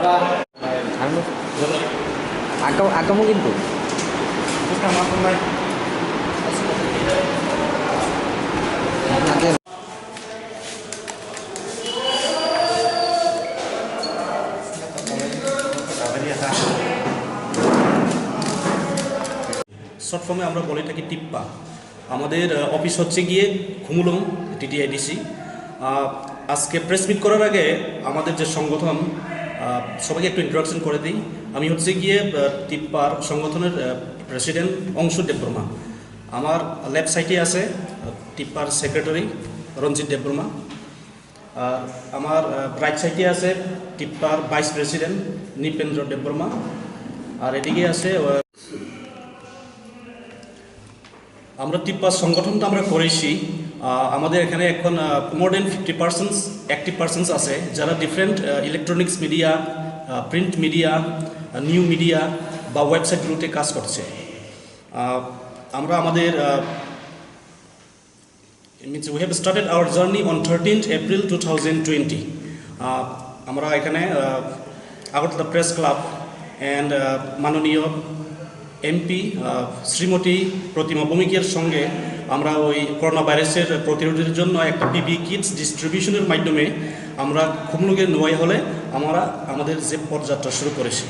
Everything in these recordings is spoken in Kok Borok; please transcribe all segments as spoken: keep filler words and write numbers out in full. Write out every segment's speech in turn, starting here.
Ang, ako, ako mo ginto. Short ফর্মে আমরা বলে থাকি টিপ্পা। আমাদের অফিস হচ্ছে গিয়ে খুমুলুং, টিটিআইডিসি। আজকে প্রেস মিট করার আগে আমাদের যে সংগঠন, সবাইকে একটু ইন্ট্রোডাকশন করে দিই। আমি হচ্ছে গিয়ে টিপ্পার সংগঠনের প্রেসিডেন্ট অংশু দেববর্মা। আমার লেফট সাইডে আছে টিপ্পার সেক্রেটারি রঞ্জিত দেববর্মা। আর আমার রাইট সাইডে আছে টিপ্পার ভাইস প্রেসিডেন্ট নৃপেন্দ্র দেববর্মা। আর এদিকে আছে আমরা টিপ্পা সংগঠনটা আমরা করেছি। আহ, আমাদের এখানে এখন more than fifty percent active presence আছে, যারা different electronics media, print media, new media বা ওয়েবসাইটগুলোতে কাজ করছে। আহ, আমরা আমাদের means we have started our journey on thirteenth April two thousand twenty. আমরা এখানে আগরতলা প্রেস ক্লাব অ্যান্ড মাননীয় এমপি শ্রীমতী প্রতিমা ভৌমিকের সঙ্গে আমরা ওই করোনা ভাইরাসের প্রতিরোধের জন্য একটা পিপি কিটস ডিস্ট্রিবিউশনের মাধ্যমে আমরা খুমলুঙের নোয়াই হলে আমরা আমাদের যে পদযাত্রা শুরু করেছি।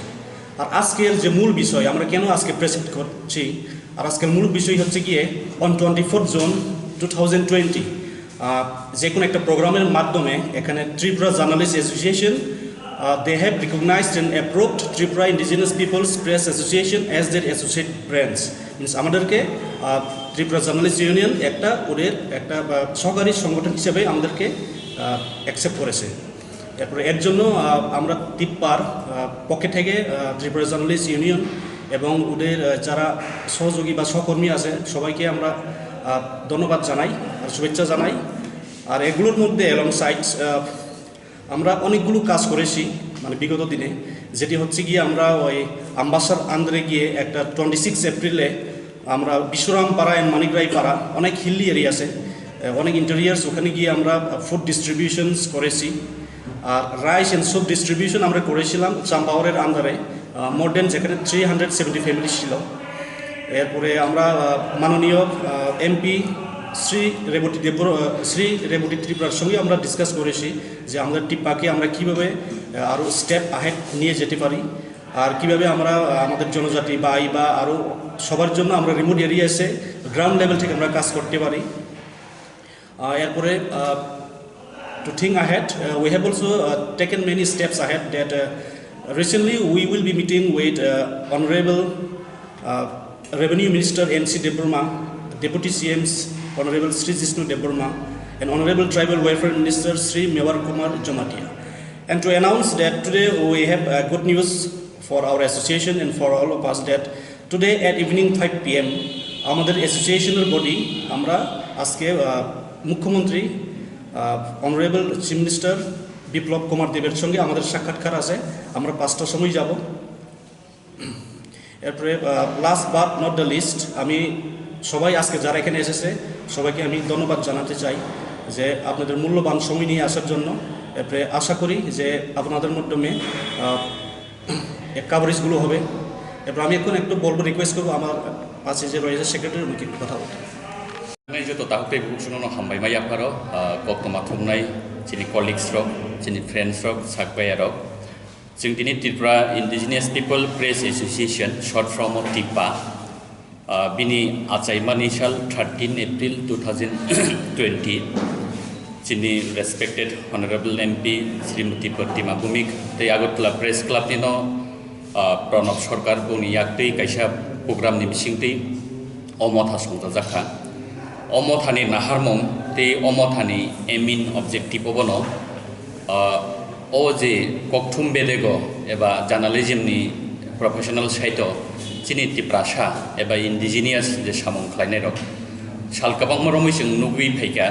আর আজকের যে মূল বিষয়, আমরা কেন আজকে প্রেস মিট করছি, আর আজকের মূল বিষয় হচ্ছে গিয়ে on twenty four June two thousand twenty যে কোনো একটা প্রোগ্রামের মাধ্যমে এখানে Tripura journalist association, they have recognized and approved Tripura Indigenous Peoples Press Association as their associate branch। Means আমাদেরকে আহ, ত্রিপুরা জার্নালিস্ট ইউনিয়ন একটা ওদের একটা আহ, সহকারী সংগঠন হিসেবে আমাদেরকে অ্যাকসেপ্ট করেছে। এরপরে এর জন্য আহ, আমরা টিপ্পার আহ, পক্ষে থেকে আহ, ত্রিপুরা জার্নালিস্ট ইউনিয়ন এবং ওদের আহ, যারা সহযোগী বা সহকর্মী আছে, সবাইকে আমরা আহ, ধন্যবাদ জানাই আর শুভেচ্ছা জানাই। আর এগুলোর মধ্যে অ্যালং সাইড আমরা অনেকগুলো কাজ করেছি, মানে বিগত দিনে, যেটি হচ্ছে গিয়ে আমরা ওই আমবাসার আন্ডারে গিয়ে একটা টোয়েন্টি সিক্স এপ্রিলে আমরা বিশ্বরাম পাড়া অ্যান্ড মানিক রায় পাড়া, অনেক হিলি এরিয়া আছে, আহ, অনেক ইন্টেরিয়ার্স, ওখানে গিয়ে আমরা ফুড ডিস্ট্রিবিউশনস করেছি। আর রাইস অ্যান্ড স্যুপ ডিস্ট্রিবিউশন আমরা করেছিলাম চাম্পাওয়ারের আন্ডারে, মোর দেন যেখানে থ্রি হান্ড্রেড সেভেন্টি ফ্যামিলি ছিল। এরপরে আমরা আহ, মাননীয় এমপি শ্রী রেবতী দেব আহ, শ্রী রেবতী ত্রিপুরার সঙ্গে আমরা ডিসকাস করেছি যে আমাদের টিপ্পাকে আমরা কীভাবে আরও স্টেপ আহেড নিয়ে যেতে পারি, আর কিভাবে আমরা আহ, আমাদের জনজাতি ভাই বা আরও সবার জন্য আমরা রিমোট এরিয়া এসে গ্রাউন্ড লেভেল থেকে আমরা কাজ করতে পারি। আহ, এরপরে uh, to think ahead, uh, we have also uh, taken many steps ahead that uh, recently we will be meeting with uh, Honorable uh, Revenue Minister N C Debbarma, Deputy C Ms Honorable Sri Jishnu Debbarma, and Honorable Tribal Welfare Minister Sri Mewar Kumar Jamatia. And to announce that today we have uh, good news for our association and for all of us that today at evening five PM আমাদের অ্যাসোসিয়েশনের বডি আমরা আজকে আহ, মুখ্যমন্ত্রী honourable chief minister Biplab কুমার দেবের সঙ্গে আমাদের সাক্ষাৎকার আছে, আমরা পাঁচটার সময় যাব। এরপরে last but not the least, আমি সবাই আজকে যারা এখানে এসেছে সবাইকে আমি ধন্যবাদ জানাতে চাই যে আপনাদের মূল্যবান সময় নিয়ে আসার জন্য। এরপরে আশা করি যে আপনাদের মাধ্যমে আহ, এর কাভারেজগুলো হবে। এরপর আমি এখন একটু বলবো, রিকোয়েস্ট করবো আমার পাশে যে রয়েছে সেক্রেটারি, উনি একটু কথা বলতে। Nai joto takhuk tei bukhuk songno hambai ma yapharo, ah, koktwma thumnai chini colleagues rok, chini friends rok, sakbaya rok. Chwng tini Tripura Indigenous People Press Association, short form o TIPPA, ah, bini achaimani sal thirteen April two thousand twenty, chini respected Honorable M P Srimati Pratima Bhumik tei Agartala Press Club nino, ah, Pranab Sarkar bongni yaktwi kaisa program ni bisingtwi o motha songchajakha. O mothani naharmung tei o mothani aim and objective obono, ah, o je kokthum bedego eba journalism ni professional saito chini Tiprasa eba indigenous je samung khlainairok sal kwbangma romwi chwng nugwi phaikha,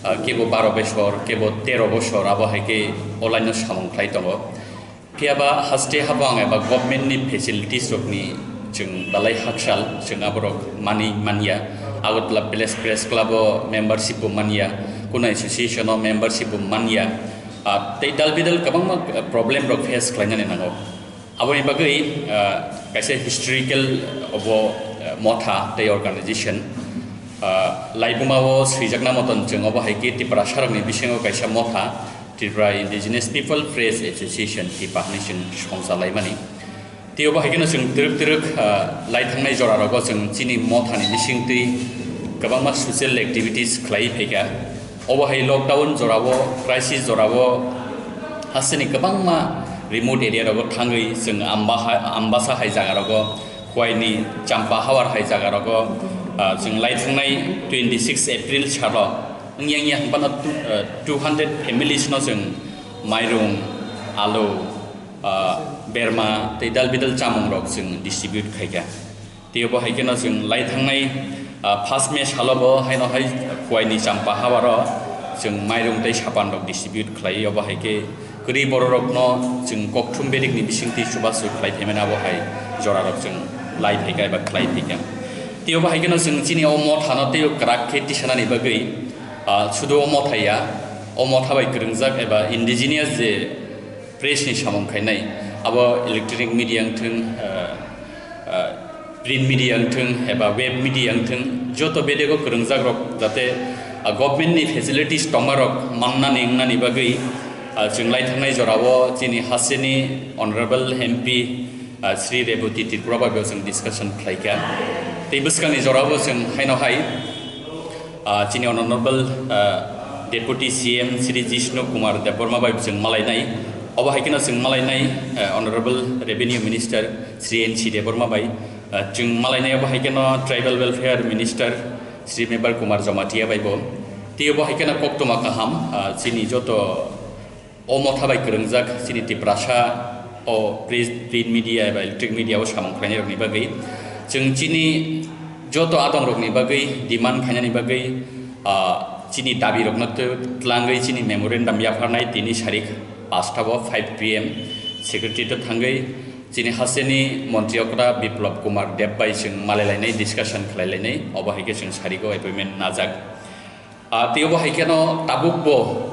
ah, kebo baro bosor, kebo tero bosor, abo hai khe o line o samung khlai tongo. Phiya ba haste habang eba government ni facilities rok ni chwng dalai hakchal chwng aborok manwi manya. Agartala Village Press Club o membership bo manya, kuno association o membership bo manya. Ah, tei dal bidal kwbangma, ah, problem rok face khlainani nango. Aboni bagwi, ah, kaisa historical obo, ah, motha tei organization, ah, laibuma o swijakna moton chwng obo hai khe Tiprasa rokni bisingo kaisa motha, Tripura Indigenous People Press Association, TIPA hinwi chwng songcha laimani. Tei obo hai kheno chwng twrwk twrwk, ah, lai thangnai jora rogo chwng chini mothani bisingtwi kwbangma social activities khlai phaikha. Obo hai lockdown jorao, crisis jorao hasteni kwbangma remote area rogo thangwi chwng Amba ha-, Ambasa hai jaga rogo, Khwaini Champa Hawar hai jaga rogo, ah, chwng lai thangnai twenty six April salo wngya wngya hwnphano two, ah, two hundred families no chwng mairung, alu, ah, berma tei dal bidal chamung rok chwng distribute khaikha. Tei obo hai kheno chwng lai thangnai, ah, first May salo bo haino hai Khwaini Champa Hawaro chwng mairung tei sapan rok distribute khlai. Obo hai khe kwrwi borok rokno chwng kokthum bedekni bisingtwi chubachu khlai phaimani abo hai jora rok chwng lai phaikha eba khlai phaikha. Tei obo hai kheno chwng chini o mothano tei kwrak khe tisanani bagwi, ah, sudu o motha ya, o motha bai kwrwngjak eba indigenous je press ni samung khainai, abo electronic media wngthwng, ah, ah, print media wngthwng eba web media wngthwng, joto bedego kwrwngjak rok jate, ah, government ni facilities tongma rok mannani wngnani bagwi, ah, chwng lai thangnai jorao chini hasteni Honorable M P, ah, Shri Rebati Tripura bai bo chwng discussion khlaikha. Tei bwskangni jorao chwng haino hai, ah, chini Honorable, ah, Deputy C M Shri Jishnu Kumar Debbarma bai chwng malainai. Obo hai kheno chwng malainai, ah, Honorable Revenue Minister Shri N C Debbarma bai, ah, chwng malainai. Obo hai kheno Tribal Welfare Minister Shri Mebar Kumar Jamatia bai bo. Tei obo hai kheno koktwma kaham, ah, chini joto o motha bai kwrwngjak chini Tiprasa o press, print media eba electronic media o samung khlainai rokni bagwi, chwng chini joto adong rokni bagwi demand khainani bagwi, ah, chini dabi rokno tw-, twlangwi chini memorandum yapharnai tini sarik pasta o five P M Secretariat o thangwi chini hasteni Montri okra Biplab Kumar Deb bai chwng malailainai, discussion khlailainai, obo hai khe chwng sarigo appointment najak. Ah, tei obo hai kheno tabukbo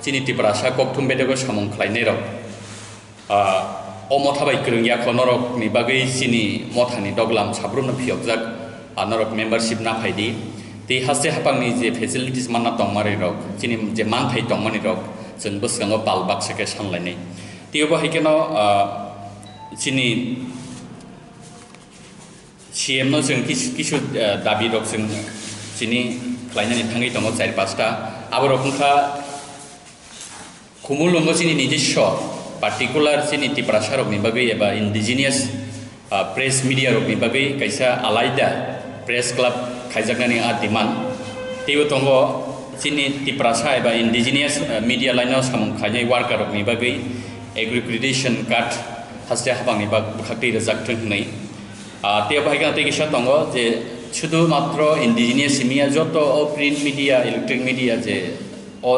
chini Tiprasa kokthum bedego samung khlainairok, ah, o motha bai kwrwng ya kho, norokni bagwi chini mothani doglam sabrumno phiyokjak, ah, norok membership na phai di. Tei haste haphangni je facilities manna tongmani rok, chini je manthai tongmani rok, chwng bwskango pal baksa khe sanlainai. Tei obo hai kheno, ah, chini C M no chwng kis-, kisu, eh, dabi rok chwng chini khlainani thangwi tongo char pasta. Aborok wngkha Khumulwngo chini nijiswa particular chini Tiprasa rokni bagwi eba indigenous, ah, press media rokni bagwi kaisa alaida press club khaijaknani a demand. Teibo tongo chini Tiprasa eba indigenous, ah, media line o samung khlainai worker rokni bagwi accreditation card haste haphangni bak-, bwkhaktwi rwjak thwng hwnwi. Ah, tei obo hai kheno tei kisa tongo je sudu matro indigenous himya joto o print media, electronic media je o,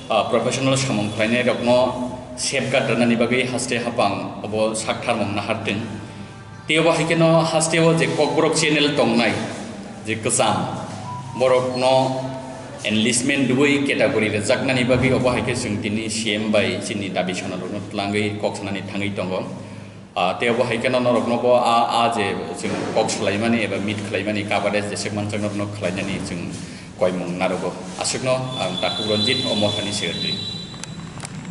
ah, professional samung khlainai rokno safeguard rwnani bagwi haste haphang obo saktharmung nahartwng. Tei obo hai kheno haste o je Kokborok channel tongnai je kwcham, borokno enlistment rwui category rwjaknani bagwi obo hai khe chwng tini C M bai chini dabi sonarokno twlangwi kok sanani thangwi tongo. Ah, tei obo hai kheno norokno bo a, a je chwng kok swlaimani eba meet khlaimani coverage jesek manchak norokno khlainani chwng koimung narogo. Aswkno ang Takhuk Ranjit, o mothani secretary.